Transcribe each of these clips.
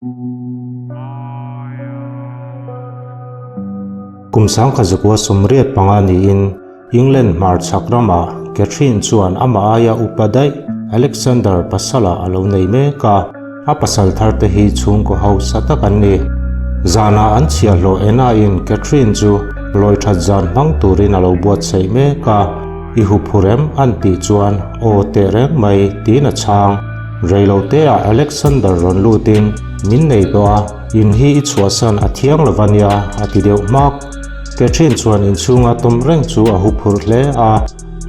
Kum 1985 niin England hmarchhak ramah Catherine chuan amah aia upa daih Alexander pasala a lo nei mek a, a pasal thar te hi chhungkaw hausa tak an ni. Zanah an chhiahhlawh enain Catherine chu lawi that zan hmang turin a lo buatsaih mek a, I huphur em? an tih chuan Aw teh reng mai tiin a chhang. Reiloteah Alexander rawn lutin min nei tawh a, in hi i chhuahsan a thiang lo va nia a ti deuh hmak. Catherine chuan inchhunga tawm reng chu a huphurh hle a,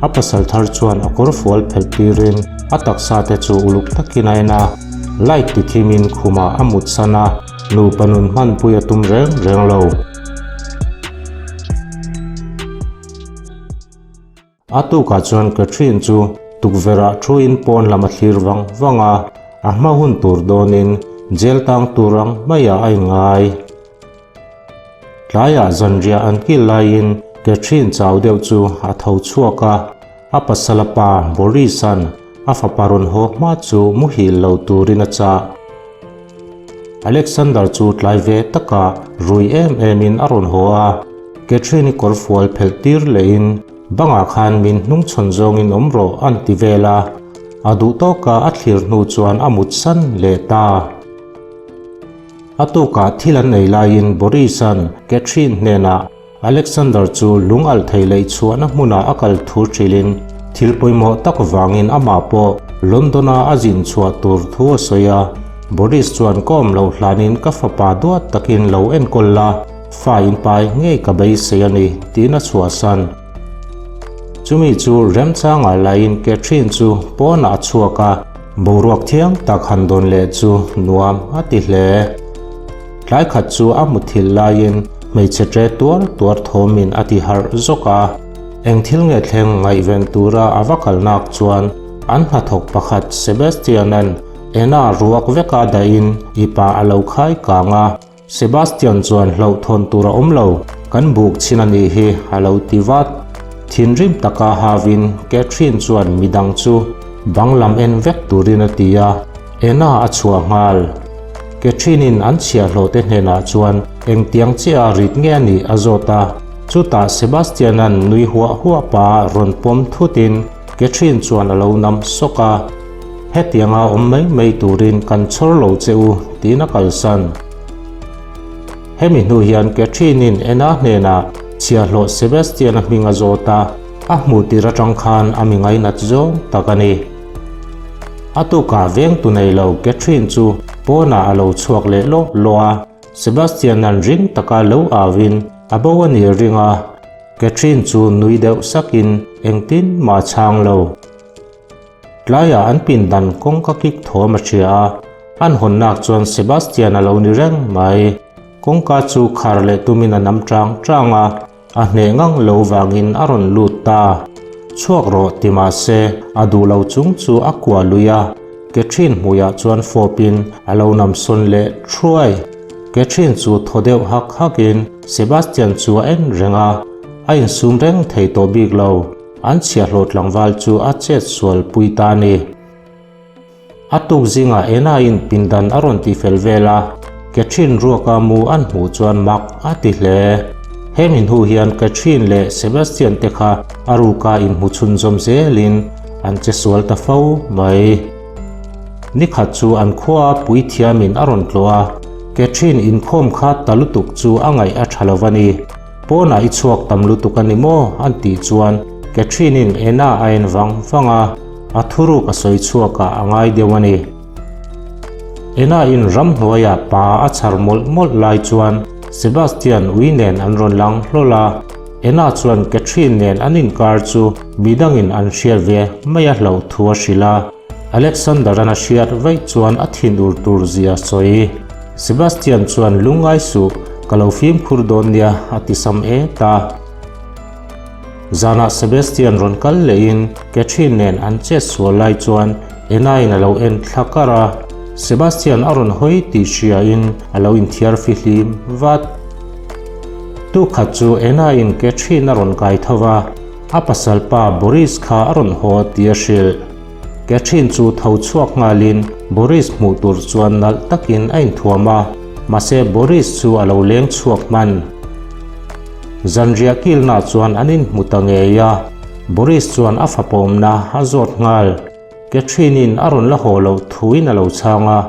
a pasal thar chuan a kawrfual phelh tirin a taksa te chu uluk takin a en a, light ti thimin khumah a mutsan a, nupa nun hmanpui a tum reng reng lo. A tukah chuan Catherine chu tukverhah thuin pawn lam a thlir vang vang a, a hma hun tur dawnin jail tang tur ang maiah a inngai. Tlaiah zanriah an kil laiin Catherine chau deuh chu a tho chhuak a, a pasala pa Boris-a'n a fapa rawn haw hma chu muhil lo turin a chah. Alexander chu tlai ve takah rui em emin a rawn haw a, Catherine-i kawrfual phelh tir lehin bangah khan min hnungchhawn zawngin awm rawh an ti vel a, a duh tawka a thlir hnu chuan a mutsan leh ta. A tukah thil an ei laiin Boris-a'n Catherine hnenah Alexander chu lung alh thei leh chhuahna hmunah a kal thu hrilhin thil pawimawh tak vangin amah pawh London-a a zin chhuah tur thu a sawi a. Boris chuan ka awm loh hlanin ka fapa duat takin lo enkawl la, fa inpai ngei ka beisei a ni, tiin a chhuahsan. Chumi chu remchangah laiin Catherine chu pawnah a chhuak a, boruak thiang tak han dawn leh chu nuam a ti hle. Tlai khat chu a muthilh laiin hmeichhe ṭe tuar tuar thawmin a ti harh zawk a. Eng thil nge thleng ngaihven tura a va kalnak chuan an hnathawk pakhat Sebastian-a'n Ena ruak veka dahin i pa a lo khai kang a. Sebastian chuan hlauhthawn tur a awm lo, kan buk chhin a nih hi a lo ti vat. Thinrim taka havin Catherine chuan midang chu bang lam en vek turin a ti a. Ena a chhuah nghal. Catherine-in an chhiahhlawhte hnenah chuan engtiang chiah a rit nge a nih a zawt a. Chutah Sebastian-a'n nui huah huah pa rawn pawm thutin Catherine chuan a lo nam sawk a. Hetianga awm mai mai turin kan chhawr lo che u, tiin a kalsan. Hemi hnu hian Catherine-in Ena hnenah chhiahhlawh Sebastian-a hming a zawt a, a hmuh tir atang khan a mi ngainat zawng tak a ni. A tukah vengtu nei lo Catherine chu pawnah a lo chhuak leh lawh lawh a, Sebastian-a'n ring taka lo auin a bo a nih ring a, Catherine chu nui deuh sakin engtin mah a chhang lo. Tlaiah an pindan kawngka kik thawm a hria a, an hawnnak chuan Sebastian a lo ni reng mai. Kawngka chu khar leh tumin a nam chang chang a. A hneh ngang lo vangin a rawn lut ta. Chhuak rawh ti mah se a duh lo chung chu a kuah lui a, Catherine hmuiah chuan fawpin a lo nam sawn leh thuai. Catherine chu thaw deuh hak hakin Sebastian chu a en reng a, a insum reng thei tawh bik lo, an chhiahhlawh tlangval chu a chet sual pui ta a ni. A tuk zingah Ena-in pindan a rawn ti fel vel a, Catherine ruaka mu an hmuh chuan mak a ti hle. Hemi hnu hian Catherine leh Sebastian te kha a ruka inhmu chhunzawm zelin an che sual ta fo mai. Nikhat chu an khua puithiamin a rawn tlawh a, Catherine inkhawm kha ta lutuk chu a ngaih a tha lo va ni. Pawnah i chhuak tam lutuk a ni maw? an tih chuan Catherine-in Ena a en vang vang a. A thuruk a sawi chhuak ah a ngai deuh a ni. Ena in ramhnuaiah pa a chhar mawlh mawlh lai chuan Sebastian ui nen an rawn lang hlawl a. Ena chuan Catherine nen an inkar chu midangin an hriat ve mai a hlauh thu a hrilh a. Alexander-a'n a hriat vaih chuan a thinur tur zia a sawi. Sebastian chuan lungngai suh, ka lo fimkhur dawn nia a ti sam et a. Zanah Sebastian rawn kal lehin Catherine nen an chet sual lai chuan Ena-in a lo en thla kar a, Sebastian a rawn hawi tih hriain a lo inthiar fihlim vat. Tukhat chu Ena-in Catherine a rawn kai tho va, a pasal pa Boris kha a rawn haw tih a hrilh. Catherine chu tho chhuak nghalin Boris hmuh tur chuan nalh takin a inthuam a, mahse Boris chu a lo leng chhuak hman. Zanriah kilnaah chuan an inhmu ta ngei a, Boris chuan a fapawmna a zawt nghal. Catherine-in a rawn la haw loh thuin a lo chhang a,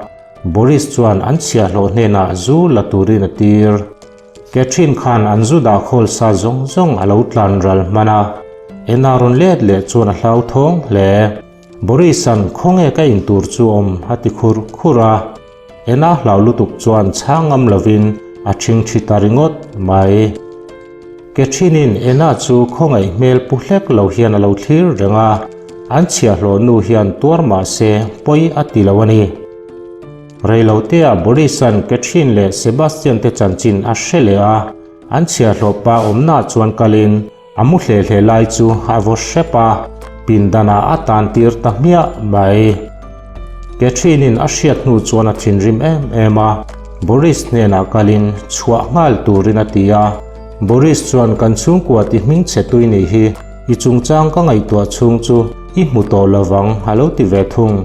Boris chuan an chhiahhlawh hnenah zu la turin a tir. Catherine khan an zu dah khawl sa zawng zawng a lo tlan ral hman a, ena rawn let leh chuan a hlauthawng hle. Boris-a'n khawnge ka in tur chu awm a ti khur khur a, ena hlau lutuk chuan chhang ngam lovin a ṭhingṭhi ta ringawt mai. Catherine-in ena chu khawngaih hmel pu hlek lo hian a lo thlir reng a, an chhiahhlawh nu hian tuar mah se pawi a ti lo a ni. Reiloteah Boris-a'n Catherine leh Sebastian te chanchin a hre leh a, an chhiahhlawh pa awmnaah chuan kalin a mu hle hle lai chu a vaw hrep a, pindanah a tan tir ta hmiah mai. Catherine-in a hriat hnu chuan a thinrim em em a, Boris hnenah kalin chhuah nghal turin a ti a, Boris chuan kan chhungkua ti hming chhe tui nih hi i chungchang ka ngaihtuah chhung chu i hmu tawh lovang a lo ti ve thung.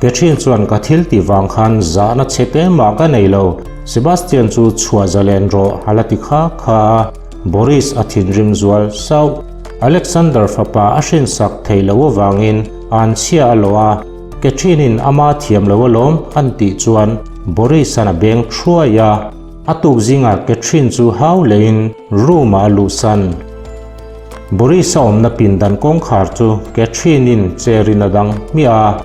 Catherine chuan ka thil tih vang khan zahna chhe te mah ka nei lo, Sebastian chu chhuah zalen rawh a la ti kha kha a, Boris a thinrim zual sauh. Alexander fapa a hrinsak theih loh avangin an chhia a lawh a, Catherine-in ama thiam lo alawm an tih chuan Boris-a'n a beng thuai a, a tuk zingah Catherine chu hau lehin room-ah a luhsan. Boris-a awmna pindan kawngkhar chu Catherine-in chair-in a dang hmiah a,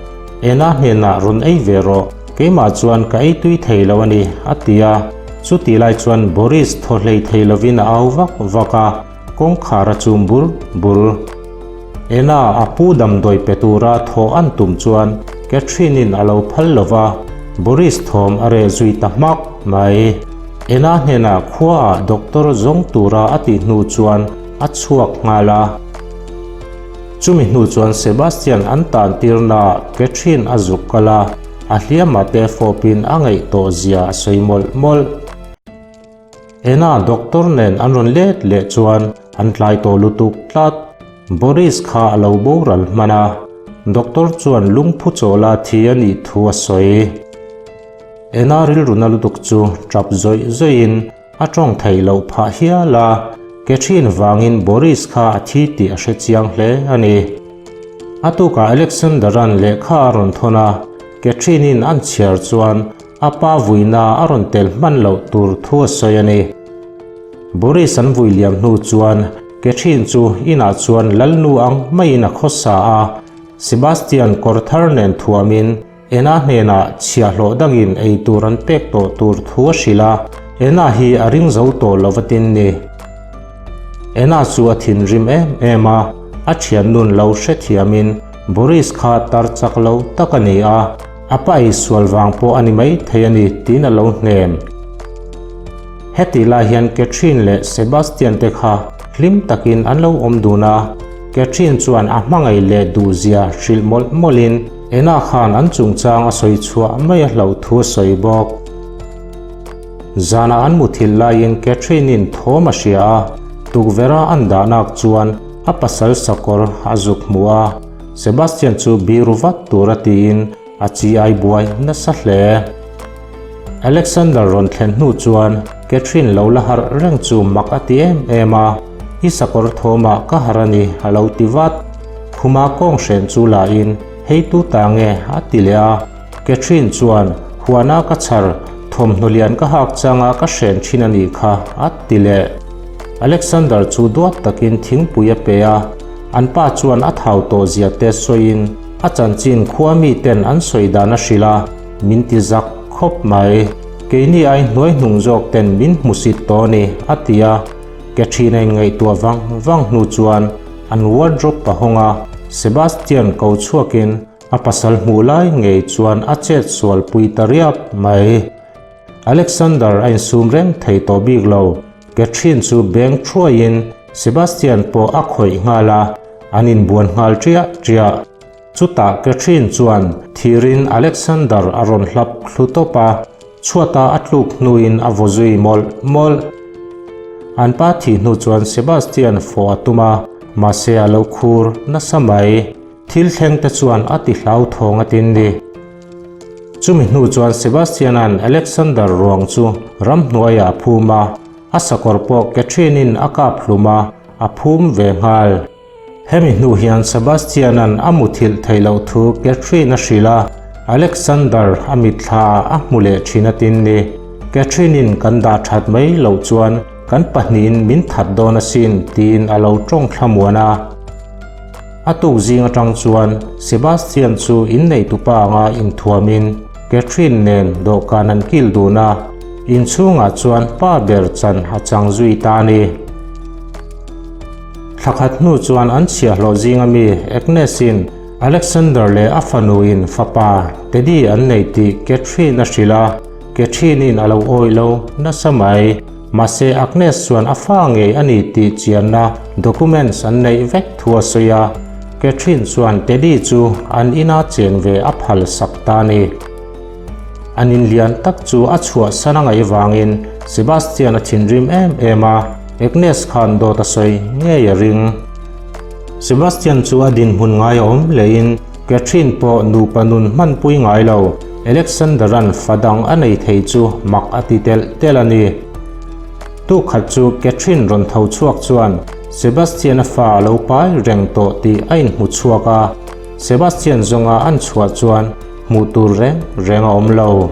Ena hnenah rawn ei ve rawh, keimah chuan ka ei tui thei lo a ni, a ti a. Chutih lai chuan Boris thaw hlei thei lovin a au vak vak a, kawngkhar a chum bur bur. Ena a pu damdawi pe tura thaw an tum chuan Catherine-in a lo phal lo va, Boris thawm a reh zui ta hmak mai. Ena hnenah khuaah doctor zawng tura a tih hnu chuan a chhuak nghal a. Chumi hnu chuan Sebastian an tan tirnaah Catherine a zuk kal a, a hliamah te fawpin a ngaih tawh zia a sawi mawlh mawlh. Ena doctor nen an rawn let leh chuan an tlai tawh lutuk tlat. Boris kha a lo boral hman a, doctor chuan lungphu chawla thi a nih thu a sawi. Ena rilru na lutuk chu tap zawih zawihin a tawng theih loh phah hial a, Catherine vangin Boris kha a thi tih a hre chiang hle a ni. A tukah Alexander-a'n lehkha a rawn thawn a, Catherine-in an chhiar chuan a pa vuina a rawn tel hman loh tur thu a sawi a ni. Boris an vui liam hnu chuan Catherine chu inah chuan lalnu ang maiin a khawsa a, Sebastian kawr thar nen thuamin Ena hnenah chhiahhlawh dangin ei tur an pek tawh tur thu a hrilh a, Ena hi a ring zo tawh lo vatin ni. Ena chu a thinrim em em a, a thiannun lo hrethiamin Boris kha tar chak lo tak a ni a, a pa ei sual vang pawh a ni mai thei a ni tiin a lo hnem. Hetih lai hian Catherine leh Sebastian te kha hlim takin an lo awm dun a, Catherine chuan a hmangaih leh duhzia hrilh mawlh mawlhin, Ena khan an chungchang a sawi chhuah mai a hlauh thu a sawi bawk. Zanah an muthilh laiin Catherine-in thawm a hria a, tukverha an dahnak chuan a pasal sakawr a zuk hmu a, Sebastian chu biru vat tura tiin a chi ai buai nasa hle. Alexander rawn thlen hnu chuan Catherine lo la harh reng chu mak a ti em em a, I sakawr thawmah ka harh a ni a lo ti vat. Khuma kawng hren chu la in hei tu ta nge a ti leh a, Catherine chuan huana ka chhar thawmhnaw lian ka hak changa ka hren thin a nih kha a ti leh. Alexander chu duat takin thingpui a pe a, an pa chuan a thau tawh zia te sawiin a chanchin khua miten an sawi dan a hrilh a, Min ti zak khawp mai. Keini ai hnuai hnung zawk ten min hmusit tawh a ni, a ti a. Catherine a inngaihtuah vang vang hnu chuan an wardrobe a hawng a, Sebastian ko chhuakin a pasal hmuh lai ngei chuan a chet sual pui ta riap mai. Alexander a insum reng thei tawh bik lo. Catherine chu beng thuaiin Sebastian pawh a khawih nghal a, an inbuan nghal ṭiah ṭiah. Chutah Catherine chuan thirin Alexander a rawn hlap thlu tawp a, chhuata a tluk hnuin a vaw zui mawlh mawlh. An pa thih hnu chuan Sebastian fawh a tum a, mahse a lo khur nasa mai. Thil thleng te chuan a ti hlauthawng a tin ni. Chumi hnu chuan Sebastian-a'n Alexander ruang chu ramhnuaiah a phum a, a sakawr pawh Catherine-in a kap hlum a, a phum ve nghal. Hemi hnu hian Sebastian-a'n a muthilh theih loh thu Catherine a hrilh a, Alexander a mitthla ah a hmu leh thin a tin ni. Catherine-in kan dah that mai loh chuan kan pahnihin min that dawn asin tiin a lo tawng thlamuan a. A tuk zing atang chuan Sebastian chu inneihtupa anga inthuamin Catherine nen dawhkan an kil dun a, inchhungah chuan pa ber chan a chang zui ta a ni. Thla khat hnu chuan an chhiahhlawh zinga mi Agnes-in Alexander leh a fanuin fapa Teddy an nei tih Catherine a hrilh a, Catherine-in a lo awih lo nasa mai. Mahse Agnes chuan a fa ngei a ni tih chianna documents an neih vek thu a sawi a, Catherine chuan Teddy chu an ina cheng ve a phal sak ta a ni. An in lian tak chu a chhuahsan a ngaih vangin Sebastian a thinrim em em a, Agnes khan dawt a sawi ngei a ring. Sebastian chu a dinhmun ngai a awm hlein Catherine pawh nupa nun hmanpui ngai lo, Alexander-a'n fa dang a nei thei chu mak a ti telh telh a ni. Tukhat chu Catherine rawn tho chhuak chuan Sebastian-a fa a lo pai reng tawh tih a inhmu chhuak a, Sebastian zawnga an chhuah chuan hmuh tur reng reng a awm lo.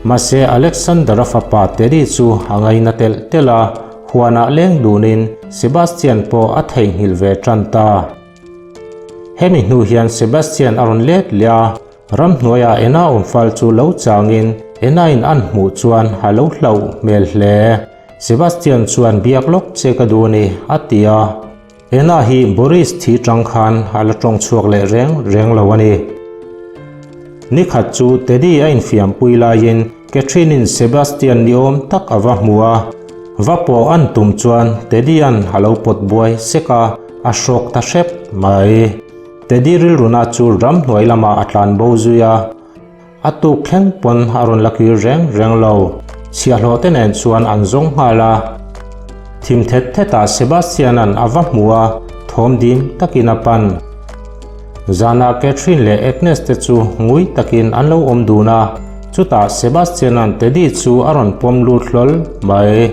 Mahse Alexander-a fapa Teddy chu a ngaina telh telh a, huanah leng dunin Sebastian pawh a theihnghilh ve tan ta. Hemi hnu hian Sebastian a rawn let leh a, ramhnuaiah Ena awmfal chu lo changin Ena-in an hmuh chuan a lo hlauh hmel hle. Sebastian chuan biak lawk che ka duh a ni, a ti a. Ena hi Boris thi tang khan a la tawng chhuak leh reng reng lo a ni. Nikhat chu Teddy a infiampui laiin Catherine-in Sebastian ni awm tak a va hmu a, va pawh an tum chuan Teddy-a'n a lo pawt buai sek a, a hrawk ta hrep mai. Teddy rilruna chu ramhnuai lamah a tlan bo zui a, a tuk thleng pawn a rawn la kir reng reng lo. Chhiahhlawh te nen chuan an zawng nghal a. Thim thet thetah Sebastian-a'n a va hmu a, thawm dim takin a pan. Zanah Catherine leh Agnes te chu ngui takin an lo awm dun a, chutah Sebastian-a'n Teddy chu a rawn pawm lut hlawl mai.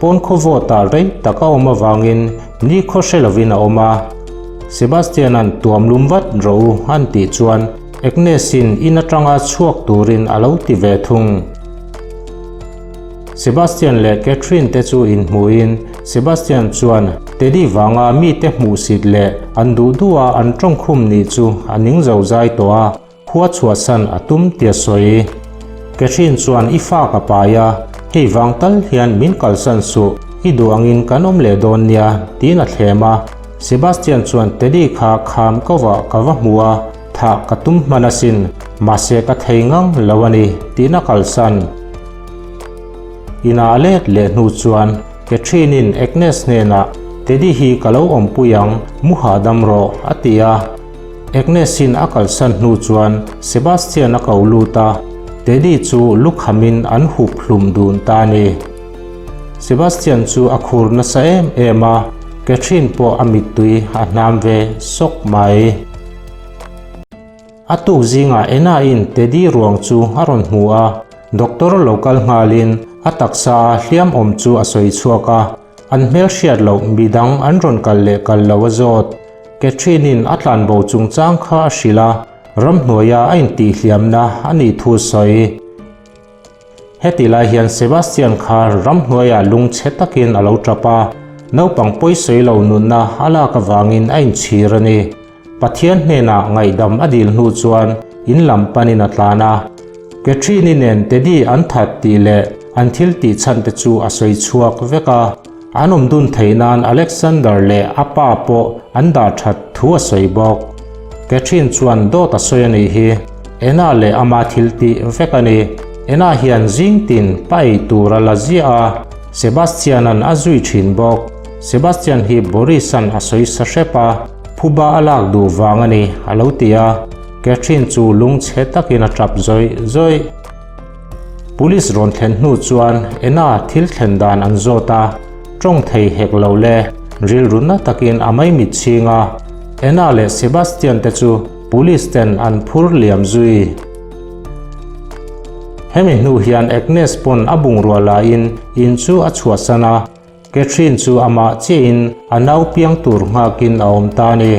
Pawn khawvawtah rei tak a awm avangin ni khaw hre lovin a awm a. Sebastian-a'n tuam lum vat rawh u an tih chuan Agnes-in in atanga chhuak turin a lo ti ve thung. Sebastian leh Catherine te chu inhmuhin Sebastian chuan Teddy vanga mite hmuhsit leh an duh duha an tawngkhum nih chu a ning zo zai tawh a, khua chhuahsan a tum tia sawi. Catherine chuan i fa ka pai a, hei vang tal hian min kalsan suh, i duh angin kan awm leh dawn nia, tiin a thlem a. Sebastian chuan Teddy kha kham kovah ka va hmu a, Thah ka tum hman asin, mahse ka thei ngang lo a ni, tiin a kalsan. Inah a let leh hnu chuan Catherine-in Agnes hnenah, Teddy hi ka lo awmpui ang, mu hahdam rawh, a ti a. Agnes-in a kalsan hnu chuan Sebastian a ko lut a, Teddy chu lukhamin an hup hlum dun ta a ni. Sebastian chu a khur nasa em em a, Catherine pawh a mittui a hnam ve sawk mai. A tuk zingah Ena-in Teddy ruang chu a rawn hmu a, doctor lo kal nghalin a taksa a hliam awm chu a sawi chhuak a, an hmel hriat loh midang an rawn kal leh kal lo a zawt. Catherine-in a tlanbo chungchang kha a hrilh a, ramhnuaia a intihhliamna a nih thu sawi. Heti lai hian Sebastian kha ramhnuaiah lungchhe takin a lo tap a, naupang pawisawi lo nunna a lak avangin a inchhir a ni. Pathian hnenah ngaihdam a dil hnu chuan in lam panin a tlan a. Catherine-i nen Teddy an that tih leh an thil tih chhan te chu a sawi chhuak vek a. An awm dun theih nan Alexander leh a pa pawh an dah that thu a sawi bawk. Catherine chuan dawt a sawi a nih hi. Ena leh ama thil tih vek a ni. Ena hian zing tin pa ei tur a la ziah a, Sebastian-a'n a zui thin bawk. Sebastian hi Boris-a'n a sawi sa hrep a, phuba a lak duh vang a ni, a lo ti a. Catherine chu lungchhe takin a tap zawih zawih. Police rawn thlen hnu chuan Ena thil thlen dan an zawt a, tawng thei hek lo le, rilru na takin a maimit chhing a. Anna leh Sebastian te chu police ten an phur liam zui. Hemi hnu hian Agnes pawn a bungrua laiin in chu a chhuahsan a, Catherine chu amah chiahin a nau piang tur nghakin a awm ta a ni.